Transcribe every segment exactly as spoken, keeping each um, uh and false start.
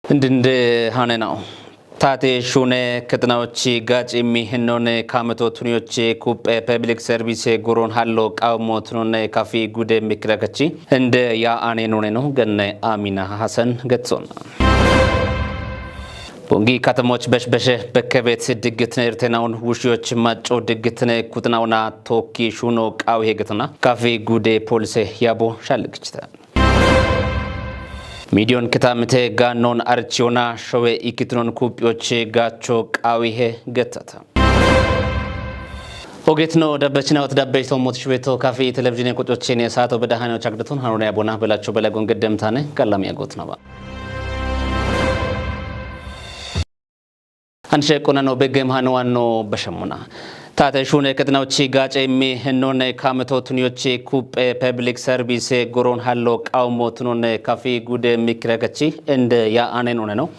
Indinde hane nao. Tate shune ketnaochi gaci mi hinone kameto tuniochi kupe public service goron hallo qawmo tunone kafi gude mikrakachi. Inde ya ane none no genne Amina Hasan Getson. Bongi katamoch besh beshe bekebet digitne irtenaun wushioch macho digitne kutnauna toki shuno qawi hegetna kafi gude polise yabo shalgchta. Midiyon kitamite gannon archiona showe ikitnon kupioche gacho qawihe getata. Ogetno dabbechina ot dabbech tomot shweto kafi televizyon kutochene sato bedahano chagdaton hanone abona belacho belagon geddemtane galam yagot naba. Anshe qonano begem hano anno bashamuna. Tate shune ketnaochi gace mi hinone kameto tuniochi kupe public service goron hallo qawmo tunone kafi gude mikragachi inde ya ane none no.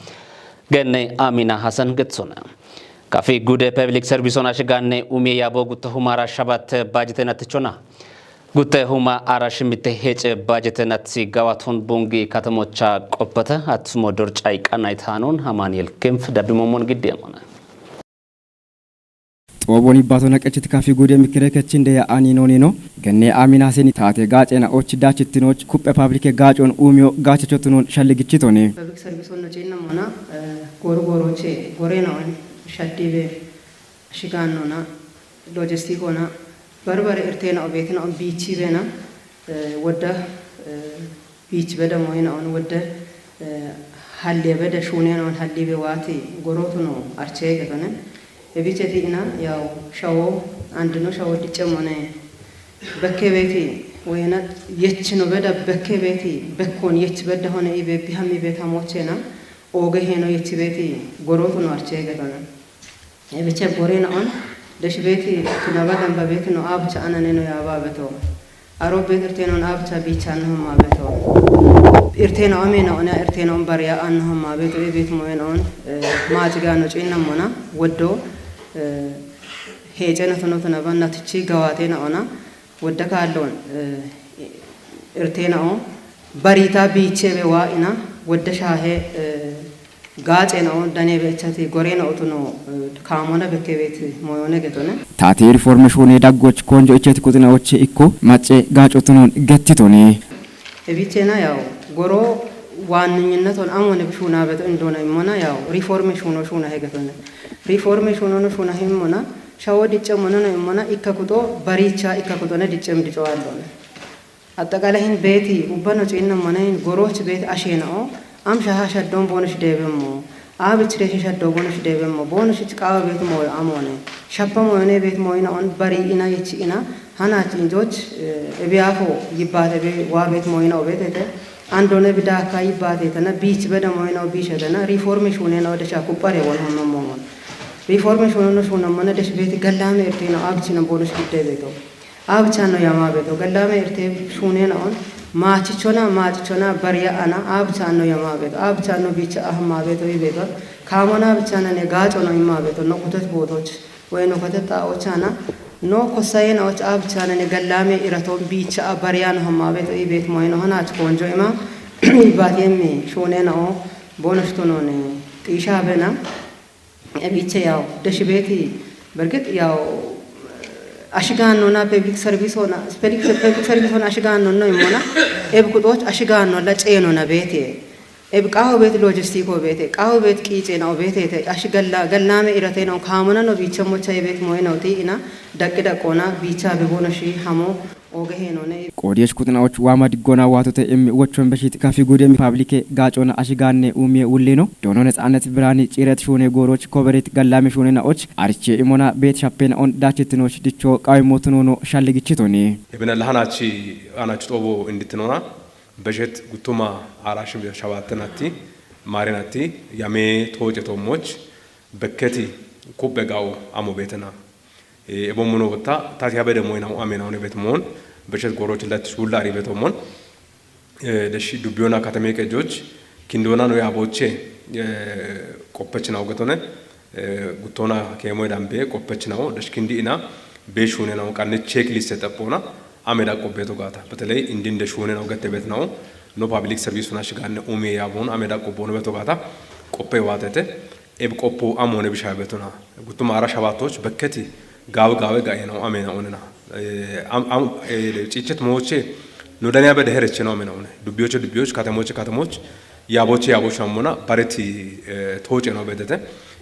Genne Amina Hasan Getsona. Kafi gude public service on ashigane umi yabo gutta humara shabat bajete natichona. Gutte huma ara shimite hece bajete natsi gawaton bungi katamocha qoppata atsumo dorcay qanay tanon Amaniel Kinf dabbi momon gidde amana. Xoboni bato naqechit kafi gude mikire kechinde ya ani noni no. Genne Amina seni tate gacena och dachittinoch kuppe publike gacon umio gachachotunon shalligichitone. Public service on no cinna mona, eh, goru goru che, gore na on, shaddibe, shigannona, logistikona, barbare irtena obetina on bichi bena, eh, wadda, eh, bichi beda moyna on wadda, eh, halle beda shunena on halli be wati gorotuno arche getone. E bicheti ina yaw shawo, andino shawo dicemone, bekke beti, wena yechino beda bekke beti, bekkon yech beda hone ibe bihami beta mochena, oge heno yech beti gorotuno arche getone. Ebiche gorena on, desh beti tunaba damba beti no abcha anane no yaba beto. Aro bet irtena on abcha bicha no ma beto. Irtena amena ona irtena on barya an no ma beto, ebet moen on, eh, matiga no cinna mona, weddo, eh, hecena tono tunaba natichi gawatena ona, wedda kallon, eh, irtena on, barita biche be wa ina, wedda shahe, eh, Gaace na'o dane bechati gore na'o tuno, eh, kaamona bekke beti moyone getone. Tate riforme shune daggoch konjo ichet kutinaoche ikko mace gaaco tunon gettitone. Ebichena yaw goro waanninyinneton amone shuna beto indona immona yaw riforme shuno shuna hegetone. Riforme shuno no shuna himmona shawo dicce mono no immona ikka kuto baricha ikka kutone diccem dico allone. Axaqalahin beeti ubba no ciinna manahin goroch beeti ashena'o am shaha shaddon bonosh debemmo. Abich reshi shaddo bonosh debemmo. Bonosh ich qawa beeti moyo amone. Shappa moyone beeti moyina on bari ina yich ina hanach injoch, eh, ebiyafo yibbate be wa beeti moyina obetete. Andone bidaka yibbate tana bich beda moyina obisha tana reforme shunena odesha kupare wal honno momon. Reforme shunono shunamana desh beeti gallame ertena abich na bonosh gidde beto. Abchanno yama beto gallame irte shunena on machichona machichona barya ana abchanno yama beto abchanno bicha ahma beto ibeto kamona abchana ne gacono imma beto no kutet botoch weno kutet ta ochana no kosayena och abchana ne gallame iraton bicha barya no hama beto ibet moyno hanach konjo ima ibatemi shunena o bonoshtono ne tisha bena. Ebiche yaw desh beti bergit yaw ashganona public service ona public service ona ashganona imona eb kudoch ashganona la cenona beti eb qaho beti logistico beti qaho beti qicena obeti te ashgalla gallame iratena kamona no bicha mocha ebet moyna uti ina daqi daqona bicha bebono shi hamo. Qoodiyesh kuxinaoch waama diggona waatote immi wochon beshit kafi gudemi pablike gaacona ashigaanne uumiye wullino doono netsaanet biraani ciiret shuune gooroch koberit gallame shuune naoch ariche imona beet shappe naon daachitinoch dicho qawimootunono shalligichitoni. Ebena lahanachi anachi xoobo inditinoona beshet guttuma aarashim shabaattenatti maarinatti yame tooce toommoch bekketi kubbe gawo amo beetena. Ebo muno botta tati habede moyna ame na one bet mon beshet goroch lat shulla ari beto mon. Deshi dubiyona katame ke joch kindona no ya boche qoppech na ogetone guttona kemo dambe qoppech na o desh kindi ina be shune na o kanne checklist tapona ame da qobbeto gata beteley indin de shune na ogette bet na o No public service na shigane umie yabon ameda qoppo no beto gata qoppe watete eb qoppo amone bisha betona. Gutuma ara shabatos bekketi gawe gawe ga eno amena onena. Eh, am am eh, cicet moche no dania be dehere cheno amena one. Dubioche dubioch katamoche katamoch yaboche yaboch amona bareti eh, toche no bedete.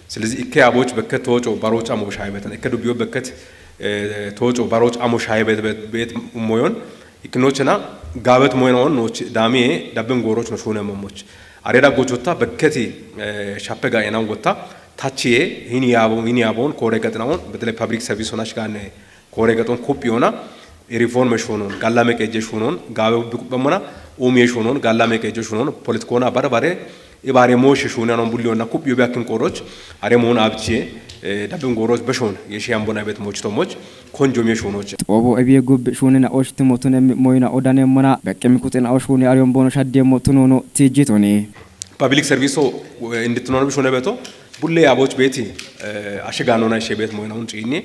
Silezi ikke yaboch bekket tocho baroch amo bisha betona. Ikke dubio bekket eh, tocho baroch amo shaye bet bet, bet moyon iknochena gawet moyena on noch dami dabben goroch no shune momoch. Areda gochota bekketi eh, shappe ga ena gotta tachiye hini yabo hini yabon kore gatna on betele public service ona shigane kore gaton kup yona reform shunon gallame keje shunon gawe bikubamona umye shunon gallame keje shunon politikona bare bare ibare moshi shunon on bulli ona kup yobe akin koroch are mon abchiye eh, dabben goroch beshon yeshi ambona bet moch to moch konjo me shunoch. Xobo ebiye gub shunina osh timotun em moyina odane mona beqqe mikutena osh huni aryon bono shadde motunono tijitoni. Public service o inditnon bishone beto bulle yaboch beti eh, ashiganona ishe bet moyina un cini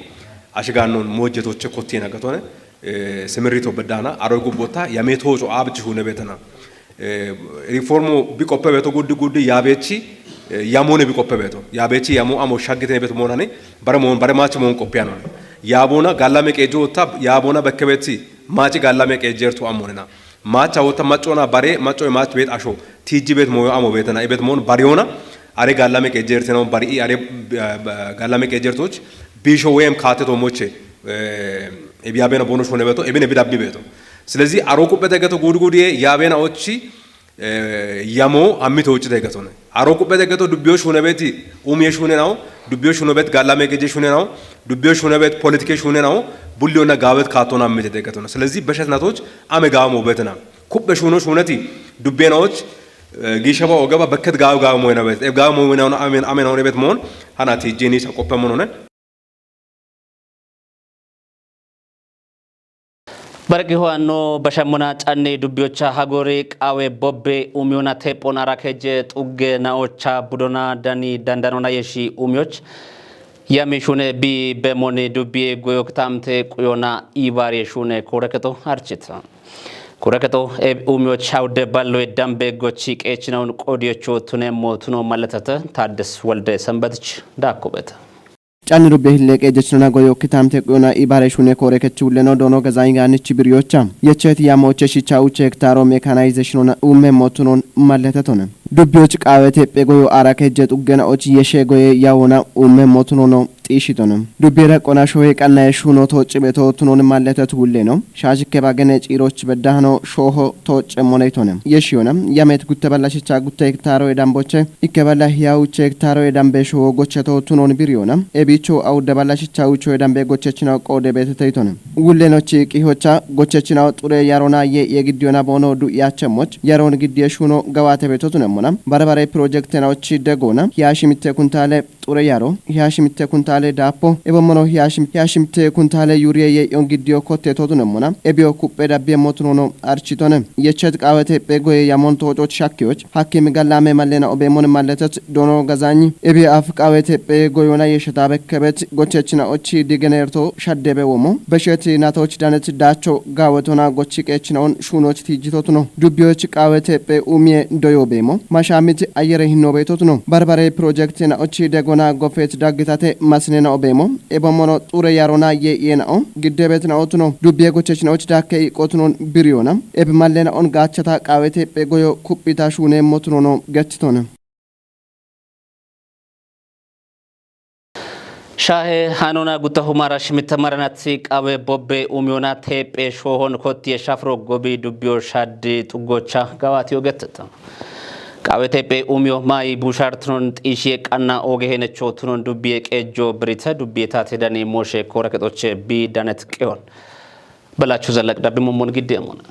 ashiganon mojetoche kotina gatone eh, semerito bedana aro gubbota yame tocho abchi hune betana. Eh, reformo bi qoppe beto guddi guddi yabechi eh, yamone bi qoppe beto yabechi yamo amo shaggitene beto monani bare mon bare machi mon qoppiano. Yabona gallame qejo ta yabona bekkebeti machi gallame qejertu amonena. Macha wota macona bare maco mach bet asho tiji bet moyo amo betana ibet mon bariona. Are gallame qejertena bari are eh, gallame qejertoch bisho wem kate to moche eh, ebi yabena bono shone beto ebine bidabbi beto. Silezi aro kupe tegeto gudi gudi yabena ochi eh, yamo ammi to ochi tegetone. Aro kupe tegeto dubbiyo shune beti umye shune nawo dubbiyo shune bet gallame geje shune nawo dubbiyo shune bet politike shune nawo bulliyo na gawet katona ammi tegetone. Silezi beshet natoch ame gamo betena. Kupe shuno shuneti dubbiyo nawoch eh, gishaba ogaba bekket gawo gawo moyna bet. Eb gawo moyna amen amen one bet mon hana tijini sa kupe monone. Barqi ho'anno bashammona canne dubbiyocha hagori qawe bobbe umiyona tephona rakeje xugge naocha budona dani dandanona yeshi umiyoch yami shune bi bemoni dubbiye goyok tamte quyona ibari shune koreketo archita. Koreketo e umiyoch hawde ballo e dambe gochi qechinaun qodiyocho tunemo tuno malatata taddes walde sambatich dakobeta. Canni rubbe hilleeqe jechinona goyo kitamte quyona ibare shune kore kechi ulleno dono gazain ganichi biriyocha. Yecheti yamoche shicha uche hektaro mechanization ona umme motunon malletetone. Dubbiyoch qawe tepe goyo arake jet uggena och yeshe goye yawona umme motunono xishitone. Dubbira qona shohe qannaye shuno to cibeto tunon malletet ulleno. Shashi kebagene ciroch beddahano shoho to cemonetone. Yeshiyona yamet gutte balla shicha gutte hektaro edamboche Ikke balla hiya uche hektaro edambe showo gocheto tunon biriyona. Ebicho awudde balla shicha ucho edambe gochechina qode beteteytone. Wulleno chi qihocha gochechina xure yarona ye ye giddiyona bono du yachemoch yaron giddiye shuno gawate beto tunemona. Barbare project na ochi degona. Hiya shimitte kuntale xure yaro. Hiya shimitte kuntale dapo. Ebo mono hiya shim hiya shimitte kuntale yuriye ye yon giddiyo kotte to tunemona. Ebiyo kuppe dabbiye motunono architone. Yechet qawete pe goye yamon to choch shakkiyoch. Hakim gallame mallena obemon malletet dono gazanyi. Ebi af qawe tepe goyona yesheta bekkebet gochechina ochi digenerto shaddebe womo. Besheti natoch danet dacho gawetona gochi qechina on shunoch tijitotuno. Dubbiyoch qawe tepe umie doyo bemo. Mashamit ayere hinno betotuno. Barbare project na ochi degona gofet daggitate masnena obemo. Ebomono xure yarona ye yena o. Giddebet na otuno. Dubbiye gochechina och dakke iqotunon biriyona. Ebe mallena on gachata qawe tepe goyo kuppita shune motunono gettitone. Shahe hanona gutta humara shimitta maranati qawe bobbe umiyona tepe shohon kotti shafro gobi dubbiyo shaddi xuggocha gawati ogettata. Qawe tepe umiyo mai bushartunon xishiye qanna oge henecho tunon dubbiye qejjo birita dubbiye tate dani moshe kora kexoche bi danet qeyon. Balachu zalak dabbi momon gidde amona.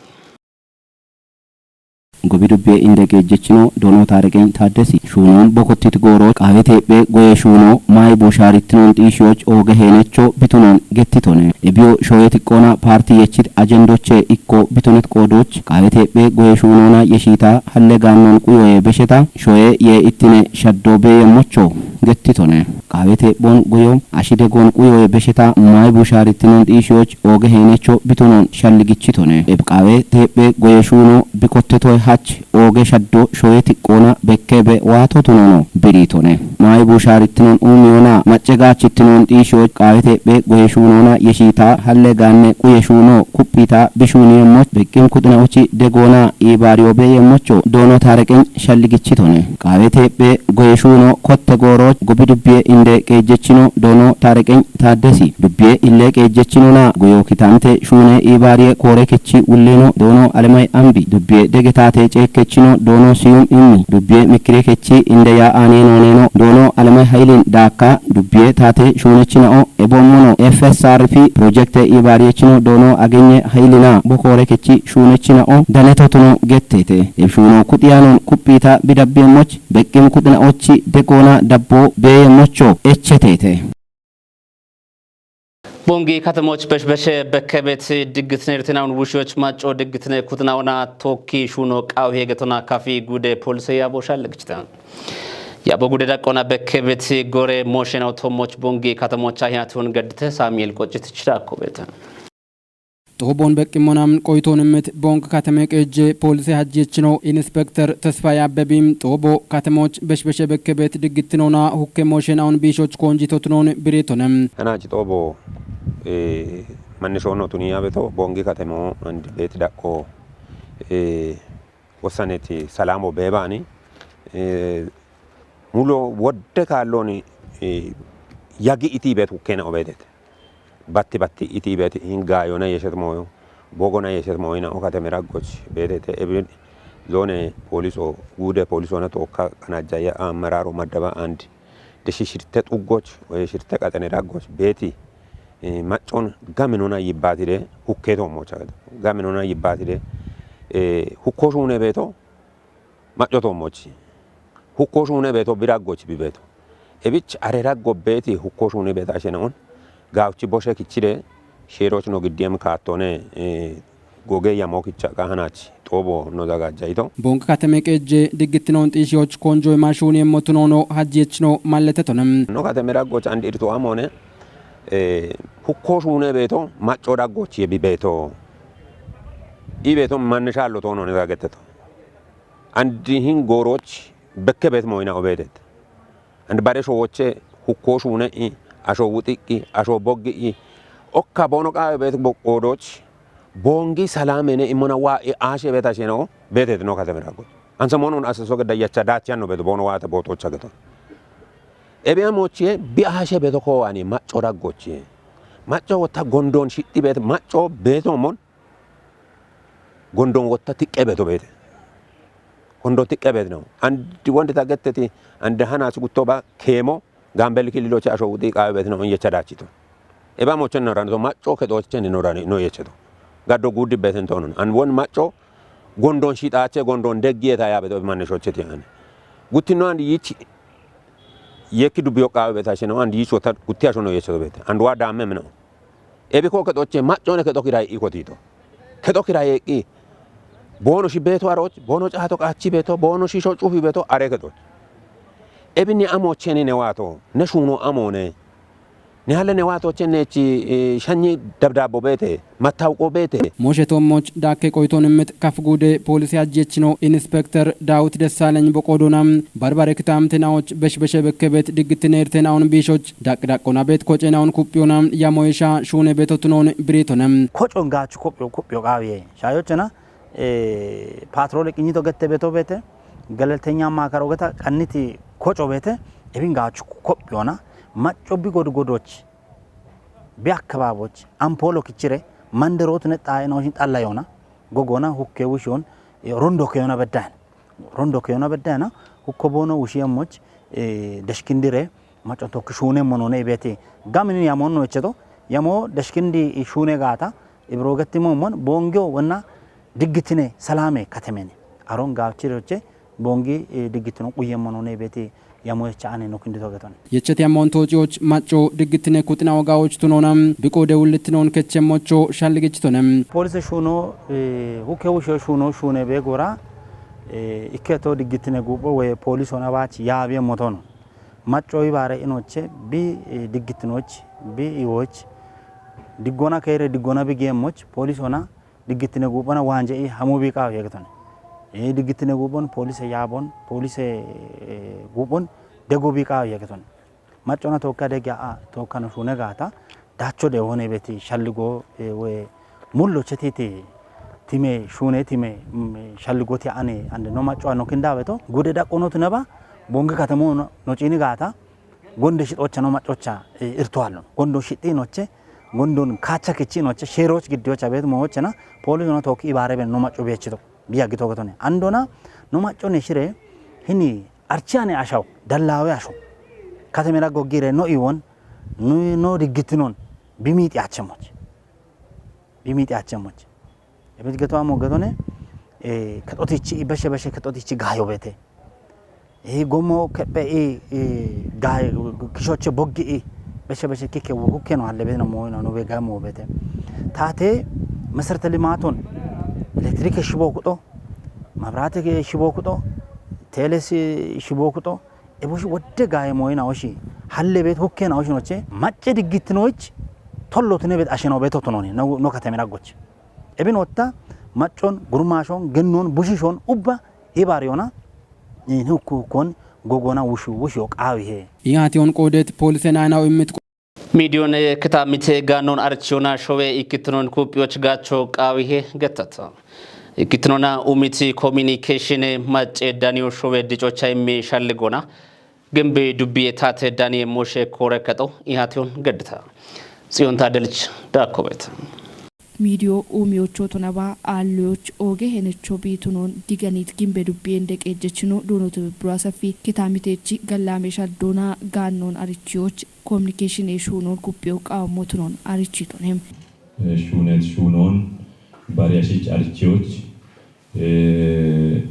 Gobi dubbiye inde qejjechino dono tareqeny taaddesi shuunon bokottit gooro qawe teephe goye shuuno mayi bushaarittinon xiishiyoch ooge heenecho bitunon gettitone. Ebiyo shoye tiqqoona paarti yechit ajendoche ikko bitunet qoodoch qawe teephe goye shuunoona yeshiita halle gaannon quyoye besheta shoye ye ittine shaddo beeyemmocho. gettitone. Qaawe teephoon goyo, ashide goon quyoye besheta maayi bushaarittinoon xiishiyoch ooge heenecho bitonoon shalligichitone. Eb qaawe teephe goye shuuno bikottetoy hach ooge shaddo shoye tiqqoona bekkebe waatotunono biriitone. Maayi bushaarittinoon uumiyona macce gaachittinoon xiishiyoch qaawe teephe goye shuunoona yeshiita halle gaanne quye shuuno kuphita bishuuniyemmoch beqqim kuxinaochi degoona iibaariyobe yemmocho doono taareqeny shalligichitone. Qaawe teephe goye shuuno kotte gooroch gobi dubbiye inde qeejjechino doono taareqeny taaddesi. Dubbiye ille qeejjechinona goyo kitante shuune iibaariye koore kechi wulleeno doono alemay ambi. Dubbiye dege taate ceekkechino doono siyum immi. Dubbiye mikkire kechi inde yaa aaneenooneno doono alemay hayilin daakka dubbiye taate shuunechina'o eboommono F S R P pirojekte iibaariyechino doono agenye hayilina bokoore kechi shuunechina'o danetotuno getteete. Eb shuuno kuxiyaanoon kuphita bidabbiye moch beqqim kuxina'ochi degoona dabbo beeye mocho echeteete. Bongi katmoch besh beshe bekebet diggitne irtinaun wushoch macco diggitne kutnauna tokki shuno qaw hegetona kafi gude polise yabo shallegchta. Yabo gude daqqona bekebet gore moshena tomoch bongi katmoch ahyatun geddite Samuel qoccit chidakko beta. Xoobon beqqimmonamin qoytoonimmet Bonk katame qeejje poolise hajjechino Inspekter Tesfaye Abbebim xoobo katemoch beshbeshe bekkebet diggittinona hukke mooshenawun biishoch koonjitotunoon biriitonem. Hanachi xoobo, eh, mannishoonno tuni yaabeto Bongi katemo and beeti daqqo, eh, wossaneti salamo beebaani, eh, mulo wodde kaallooni, eh, yagi iti beet hukkena obeetet. Batti batti iti beeti hin gaayona yeshet mooyo, bogona yeshet mooyina o kateme raggoch beetete ebin zoone pooliso guude poolisona tookka qanajjaya amaraaro maddaba and deshi shirte xuggoch, eh, shirte qaxene raggoch beeti, eh, maccon gaminona yibbaatide hukke toommocha gede. Gaminona yibbaatide, eh, hukko shuune beeto, macco toommochi. Hukko shuune beeto, bi raggochi bi beeto. Ebich are raggo beeti hukko shuune beeta ashenaon. Gaawchi boshe kichide, sheeroch no giddiyem kaattone, eh, goge yamo kicha qahanach xoobo no zagajjayito. Bonk kateme qeejje diggittinon xiishiyoch konjoy mashuuni emmotunono hajjechino malletetonem. No kateme raggoch and irtu amone, eh, hukko shuune beeto, macco raggochi bi beeto. I beeto mannishallo toonone zagetteto. And hin gooroch bekke beet mooyina obeedet. And bare showoche hukko shuune i, asho wuxiqqi, asho boggi i. Okka boono qaawe beet boqqoodoch, Bongi salamene immona waa i aashe beet asheno beetet no kateme raggoch. Ansa monon asa so gedda yacha daach yanno beet boono waate bootocha geto. Ebiya mochie bi aashe beeto ko ani macco raggochie. Macco wotta gondon shitti beet macco beeto mon gondon wotta tiqqe beeto beete. Gondon tiqqe beet no. And wondi tagetteti and hanas gutto ba keemo Gambel kililoche asho wuxi qaawe beet no yecha daachito. Eba mochen no rano macco kedochen no rano no yecheto. Gaddo guddi beeten tonon. And won macco gondon shitaache gondon deggieta yaabeto manne shocheti ane. Guttino and yich yekki dubbiyo qaawe beeta sheno and yich wota gutti asho no yecheto beete. And wa damme mino. Ebi ko kedoche maccone kedo kiray ikotito. Kedo kiray eqqi. Boono shi beeto aroch, boono caato qaachi beeto, boono shisho cufi beeto, are kedoch. Ebinni amocheni ne waato, ne shuuno amone. Ne halle ne waato chenne chi, eh, shanyi dabdabo beete, mattawqo beete. Moshe Tommoch daakke qoytoonimmet kaf guude poolise hajjechino Inspekter Daawit Dessaleny boqoodona barbare kitaamte naoch beshbeshe bekkebet diggittine irte naon biishoch daq daqqona beet koce naon kuphiyona yamoyesha shuune beetotunoon biriitonem. Kocon gaachu kophiyo, kophiyo qaawiye. Shaayochena, eh, paatroole qinyito gette beeto beete, geleletenya maakaro geta qanniti koco beete, ebin gaachu kophiyona, macco bi godgodoch, bi akkababoch, ampoolo kichire, manderootu ne xaaye nooshin xalla yoona, gogona hukke wushiyon, eh, rondo keyona beddayan. Rondo keyona beddayan, hukko boono wushiyemmoch, eh, deshkindire, maccon tokki shuune monone ibeti. Gaminin yamonno echeto, yamo deshkindi shuune gaata, ibrogetti mommon, Bongiyo wonna diggittine salame katemene. Aron gaawchiroche, Bongi, eh, diggittino quye monone ibeti, yamo echa ane no kindito geton. Yecheti amon toociyoch macco diggittine kuxina ogawoch tunona, biqoode wullittinon kechemmocho shalligichitonem. Poolise shuuno, eh, hukke wushiyo shuuno shuune be gora, eh, ikketo diggittine guupho woye poolisona baach yaabiye motono. Macco ibaare inoche bi, eh, diggitinoch, bi iwoch, diggona keere diggona bi geemoch, polisona diggittine guuphona waanje i hamu bi qaawi yegetone. Eh, diggittine guuphon polise yaabon, polise, eh, guuphon dego bi qaawi yegetone. Maccona tookka degge a, tookkano shuune gaata, dacho de wone beti shalligo, eh, we mullo chetiti time shuune time, mm, shalligoti ane ande no macco ano kindaweto, gude daqqono tuneba, bongi katamo no, no ciini gaata, gonde shixocha no maccocha, eh, irtuwalno. Gondo shixi noche, gondon kacha kichi noche, sheroch giddiyocha bet moochena, polisona tookki ibaare ben no macco bechito, biya gito getone. Andona, no macco ne shire, hini archi ane ashaw, dallawe ashaw. Katemera goggire no iwon, no, no diggitinon, bimiixi achemoch. Bimiixi achemoch. Ebet geto amo getone, eh, kexotichi, beshe beshe kexotichi gayo bete. Eh, gomo kepe i, i, gayo, kishoche boggi i, beshe beshe kike wo hukke no halle bete no mo no, no be gamo bete. Tate, meserete limaton, elektrike shibo kuxo, mabrate ke shibo kuxo, teles shibo kuxo, eboshi wodde gaye moyina oshi, halle bet hukke na oshi noche, macce diggitinoch, tollo tine bet asheno beto tunoni, no, no katemera goch. Ebin otta, maccon, gurmashon, gennon, bushishon, ubba, ibar yona, in hukku kon, gogona wushu, wushu qaawi he. Yaati on qoodet poolise naanaw immit. Miidiyoon kitaamite gaannoon archiyoona showe ikkitinoon kuphiyooch gaacho qaawihe gettata. Ikkitinona umiti kominikeeshine macce daniyo showe dicocha immi shalligona. Gimbe dubbiye taate daniye moshe koore kaxo ihaatiyoon geddita. Tsiyoon Taadelch Daakkobeet. Miidiyo uumiyoochoo tunabaa aalluyoch ooge henecho biitunoon diganiit gimbe dubbiye inde qeejjechino duuno tibibbiro asafi kitaamiteechi gallaame shaddoona gaannoon arichiyoch kominikeeshine shuunoon kuphiyo qaawammo tunoon arichiitonem. Shuunet shuunoon bari ashich arichiyoch, eh,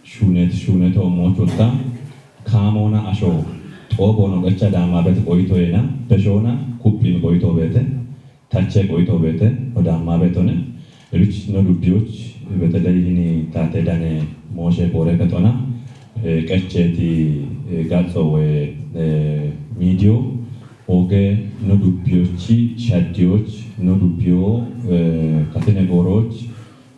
shuunet shuunet oommoch wotta kaamoona asho xooboon oqecha daammaabet qoyitoyena peshoona kuphin qoyitoobeete. Tache qoyitoobeete odaammaabetone. Ebich no dubbiyoch beteley hini taate dane mooshe koore kexona, eh, qecheti, eh, gaxo we, eh, miidiyo oge no dubbiyochi shaddiyoch, no dubbiyo, eh, katine gooroch,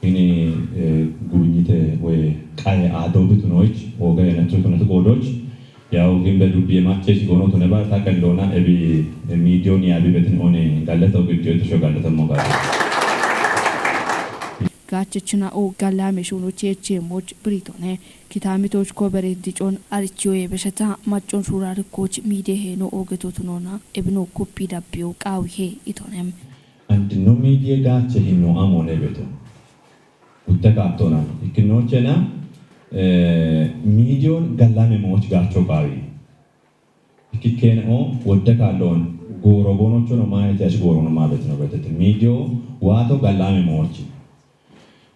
hini, eh, gubinyite we qaye aado bitunoch, oge enecho tunatu goodoch, Yaw gimbe dubbiye macce shi goono tune ba ta qelloona ebi miidiyooni abi betin one gallata ogiddiyo tusho gallata mo gaati. Gaachechina o gallaame shuuno cheecheemoch biriitone kitaamitoch kobere dicoon arichiyoye besheta maccoon shuuraarikkoch miidiye heeno ogeto tunoona ebino kuphi dabbiyo qaawihe itonem. And no miidiye gaache hinno amoone beto. Gutte kaattona ikkinoochena, eh, miidiyoon gallaame mooch gaacho qaawi. Ikkikkeeno wodde kaalloon gooro boonochono maayete ashi goorono maabetino betete. Miidiyo waato gallaame moochi.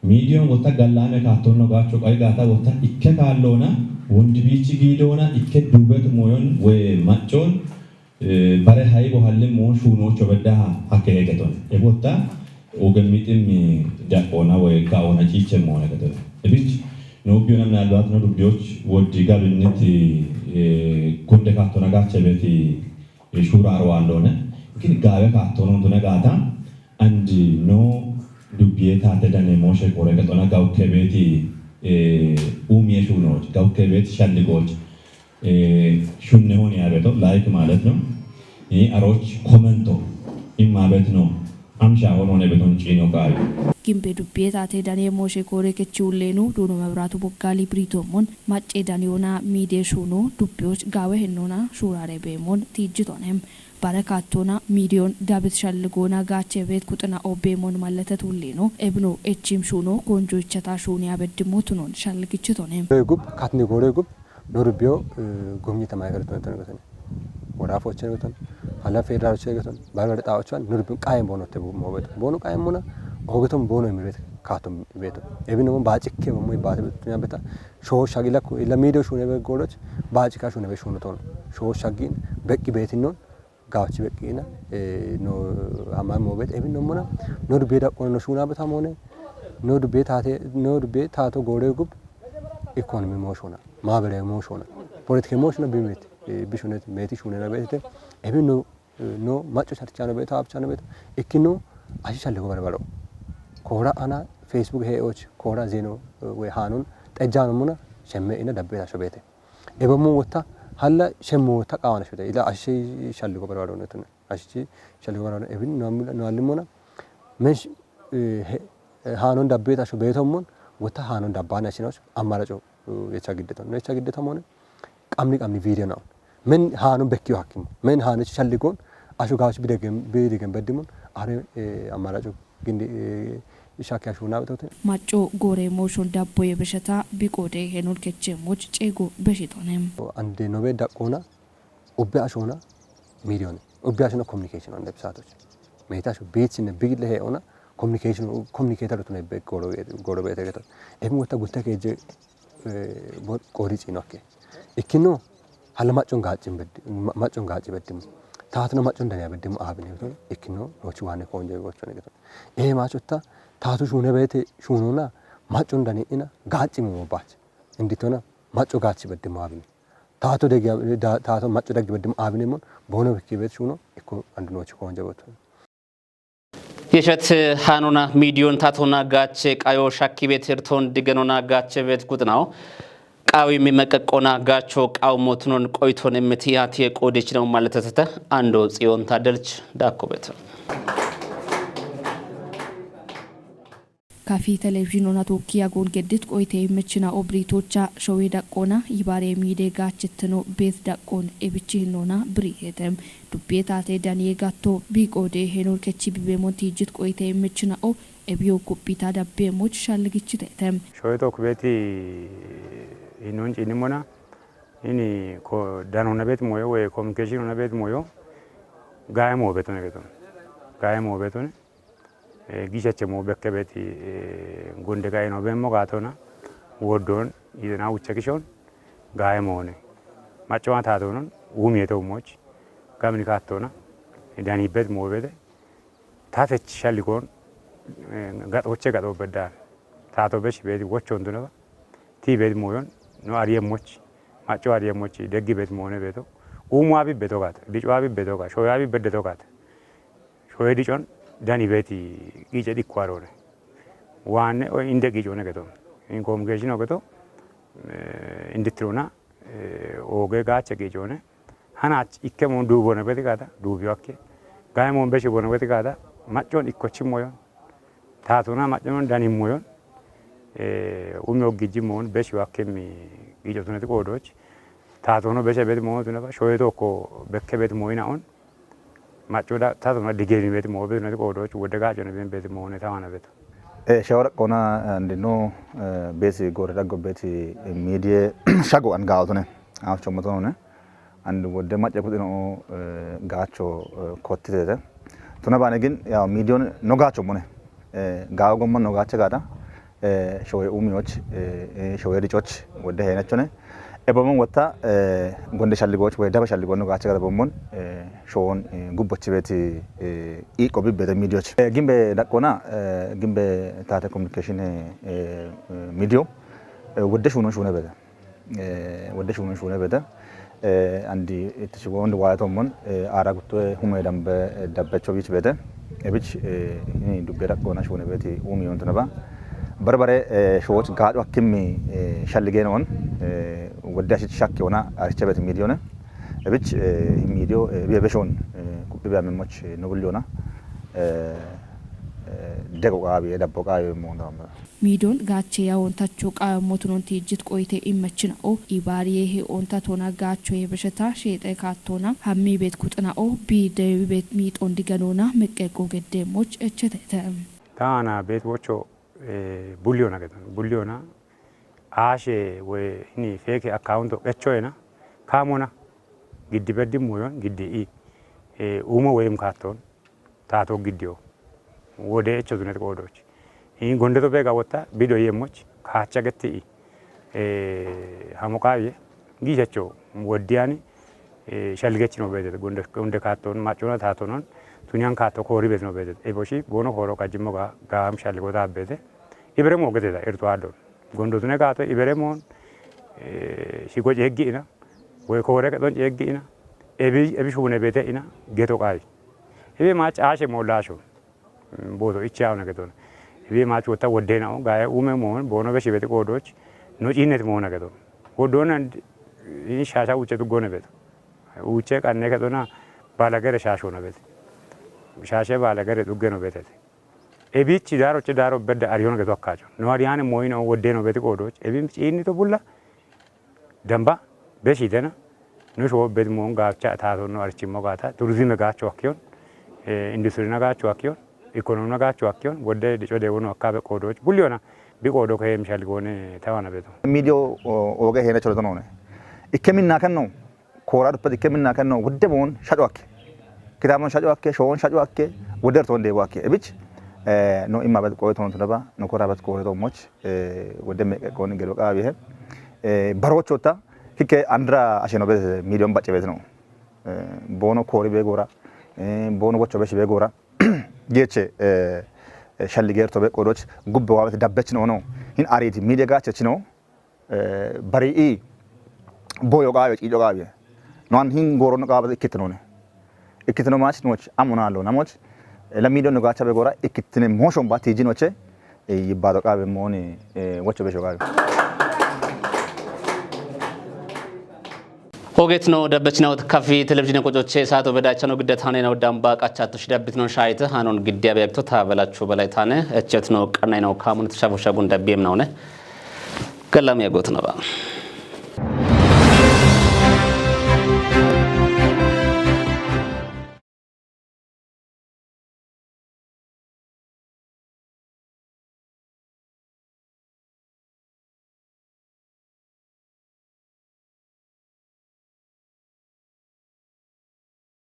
Miidiyoon wotta gallaame kaattonno gaacho qayi gaata wotta ikke kaalloona wondibiichi giidoona ikke duubetu moyon we maccoon Eh, bare haibo hallimmo shuunoocho beddaha hakke hegeton. Ebotta oge miximmi da'oona woy gaoona ciichemmoona geton. Ebich no ubbiyona minalbat no dubbiyoch woddi gabinnit, eh, kunde kaattona gache beti, eh, shuura arwaallone. Gin gaawe kaattono tune gaata and no dubbiye taate dane mooshe kore kexona gawukke beeti, eh, uumiye shuunooch, gawukke beeti shalligooch. Eh, shunne honi abeto, like ማለት ነው። Eh, aroch commento imma betno. Amsha hono ne beton chino kai. Gimbe dubbiye taate dane mooshe koore kechi ulleenu duuno mebiraatu boggaali biriitoomon macce daniyoona miidiye shuuno dubbiyoch gaawe hennoona shuuraare beemon tiijjitonem. Bare kaattoona miidiyoon dabit shalligoona gaache beet kuxina obbeemon mallatat ulleeno ebino echim shuuno koonjo ichata shuuni abeddimmo tunoon shalligichitonem. Gub katni goore gub Dor biyo, eh, gomnyi tamaykare tone tone gotone. Wora foche gotone. Hala federal che gotone. Bare bare xawochwan nur bin qayen bono te mo beto. Bono qayen mona. Ogeton bono imiret katon beto. Ebin mo bacikke mo ibate betunya beta. Sho shagila ku ila mido shune be goloch. Bacika shune be shunu ton. Sho shagin bekki betin non. Gawchi beqqina, eh, no, ama mo bet ebin no mona. No dubbe da kono no shuna beta mone. No dubbe tate, no dubbe tato gore gub. Economy mo shona. Mabere mo shona. Politik mo shona bimit. bishunet meti shunena betete. Ebinu no macco charchano beto, abchano beto. Ikkinu ashi shalligo barbaro. Kora ana Facebook heoch, kora zeno we hanun tejjano muna shemme ina dabbe tasho bete. Ebe mu wota halla shemmo wota qawana shode. Ila ashi shalligo barbaro netun. Ashi shalligo barbaro. Ebin no no alimona. Men hanon dabbe tasho beto mun wota hanon dabbana shinoch amaraco. Yecha giddeton. No yecha giddeton mone. Qamni qamni video naun. Men hanon bekkiyo hakkimo. Men hanon shalligon asho gawach bidegen bidegen beddimun. Are amaraco gindi shakki asho na betote. Macco gore moshon dabbo ye beshata biqode henol keche moch cego beshitone. Ande nobe daqona ubbe ashona million. Ubbe ashona communication on debsatoch. Meta asho bitsinne bigille he ona communication communicator tune be goro goro bete geton. Emi wota gutta keje qorici nokke. Ikkino halla maccon gaccin beddi maccon gacci beddimu. Taatuna maccon daniya beddimu abine geton. Ikkino rochi wane konje gochone geton. E machotta taatu shune bete shunona maccon dani ina gacci mo bachi. Inditona macco gacci beddimu abine. Taato degi taato macco degi beddimu abine mon bono bikki bet shuno ikko andu nochi konje gochone. Yeshet hanona midiyon tatona gache qayo shakki bet hirton digenona gache bet gudnaw. Qawi mi meqqona gacho qaw motnon qoyton emiti hatiye qodich no maletete ando tsiyon tadelch dakko bet. Kafi televizhinon atoki yagon geddit qoyte mechina obritocha showe daqqona yibare mide gachitno bet daqqon ebichi hinona bri hetem. Dubbe taate daniye gatto biqode henor kechi bibe monti jit qoyte mechina o ebiyo kuppita dabbe moch shalligichitetem. Showe tok beti inon cinimona ini ko danona bet moyo we communication na bet moyo gaye mo betone geton. Gaye mo betone. Gishachemo bekkebeti gonde gayino bemmo gatona woddon yidena wuchekishon gaye moone. Maccowa tatonon wumiyeto umoch gamni kattona danibet mobete. Tatech shallikon gaxoche gaxo beddan tato besh beti wochon dunaba. Ti beti moyon no ariyemmoch macco ariyemmoch deggi beti moone beto. Umu abi beto gata, dico abi beto gata, shoyo abi beddeto gata. Shoye dicon dani beti gice dikko arone. Wane o inde gicone geto. In communication o geto. Inditrona oge gache gicone. Hanach ikke mon dubone beti gata, dubi akke. Gaye mon beshi bone beti gata. Maccon ikko chimoyon. Tatona maccon dani moyon. Umi oggi jimon beshi akke mi gico tunati qodoch. Tatono beshe beti mo tunaba shoye tokko bekke beti moyina on. Maccuda tatuma digeni beti mo beti nati qodoch wodde gacone ben beti mo ne tawana beto. E shawara kona andino besi gore daggo beti midie shago an gaotone. Af chomotone. And wodde macca kudino gacho kottitete. Tuna bane gin ya midion no gacho mone. Gawo gomma no gache gada. Showe umiyoch, showe dicoch wodde henachone. Ebomon wotta gonde shalligoch we daba shalligonno gache gada bomon showon gubbochi beti iqo bibbete midioch. Gimbe daqqona gimbe tate communication midio wodde shunon shune bete. Wodde shunon shune bete. Andi itti shigo ondi waya tommon ara gutto hume dambe dabbecho bich bete. Ebich ini dubbe daqqona shune beti umi yonto naba. Barbare showoch gaadho akkimmi shalligeen on wodde ashich shakke ona aricha beti midione. Ebich midio biye beshon kubbe biya memoch nobul yona. Dego qaabi dabbo qaabi mo ndamba. Miidon gaache yawon tacho qayon motunon tijjit qoyte immachina'o ibaariye he onta tona gaacho ye besheta sheexe kaattona hammi bet kuxina'o bi dewi bet miixon diganona meqqeqqo geddeemmoch echetete. Taana bet wocho bulliyona geton bulliyona aashe we hini feeke akawunto qechoyena kaamona giddi beddi muyon giddi i uumo woyim kaatton taato giddiyo wode echo tunet qoodoch. Iin gondeto beega wotta bido yemmoch kaacha getti i hamoqaaye giichacho woddiyani shalligechino beetet gonde kaatton maccona taatonon tuniyan kaatto koori betino beetet eboshi boono kooro kajjimmo gaam shalligotaa beete ibere moogeteta irto addon. Gondo tune kaato ibere moon shigoci heggi'ina Woy koore kexon ceeggi'ina, ebi, ebi shuune beete ina, geto qaayi. Ebe maa caashe mollaasho, booto ichi yaawona gedona. Ebe maa chuwotta woddeena o, gaa'e uume moon, boono be shibeti qoodooch, no ciinnet moona gedo. Woddoona in shaasha uuche tuggone beto. Uuche qanne kexona, baalagere shaashona bete. Shaashe baalagere tuggeno betete. Ebichi daaro che daaro bedda ariyoon geto akkaacho. No ariyaane mooyino woddeeno beti qoodooch. Ebi ciinnito bulla, damba, beshi dena. No showo beti moon gaacha taato no arichimmo gaata. Turizime gaacho akkiyon. Eh, industrina gaacho akkiyon. Ikonomina gaacho akkiyon. Wodde dico deewono akkaabe qoodooch. Bulliyona, bi qoodo kehe mishal goone tawana beto. Miidiyo o-, ooge heene cholo tonone. Ikke minna kenno. Koora duppet ikke minna kenno. Wodde moon shaco akke. Kitaabon shaco akke, showon shaco akke, wodde ertoon deebo akke. Ebich, eh, no imma bet qoye toon tunaba, no koora bet qoye toon moch, eh, wodde me qoon gelo qaabi he. Eh, barochota, hikke andra asheno bet million bacce bet no. Eh, boono koori be goora, eh, boono wocho be shibe goora. Geche, eh, eh, shalli gerto be qodoch, gubbe waabet dabbech no no. Hin ariti, miidiya gaache chino, eh, bari i, boyo gaabe, ciijo gaabe. No an hin gooro no gaabe ikkitino ne. Ikkitino mach noch, amo na lo, namoch, eh, la miidiya no gaacha be goora, ikkitine moshon ba tiji noche, eh, yibbado gaabe mooni, eh, wocho be sho gaabe. Ogeet no dabbechinawot kafi televizhiine qocoche saato bedaachano gidda taane no damba qachattosh dabbit no shaayite hanon giddiya beekto ta belachu belay taane echet no qannay no kaamun tashafu shagun dabbiyem none. Gallam yagot naba.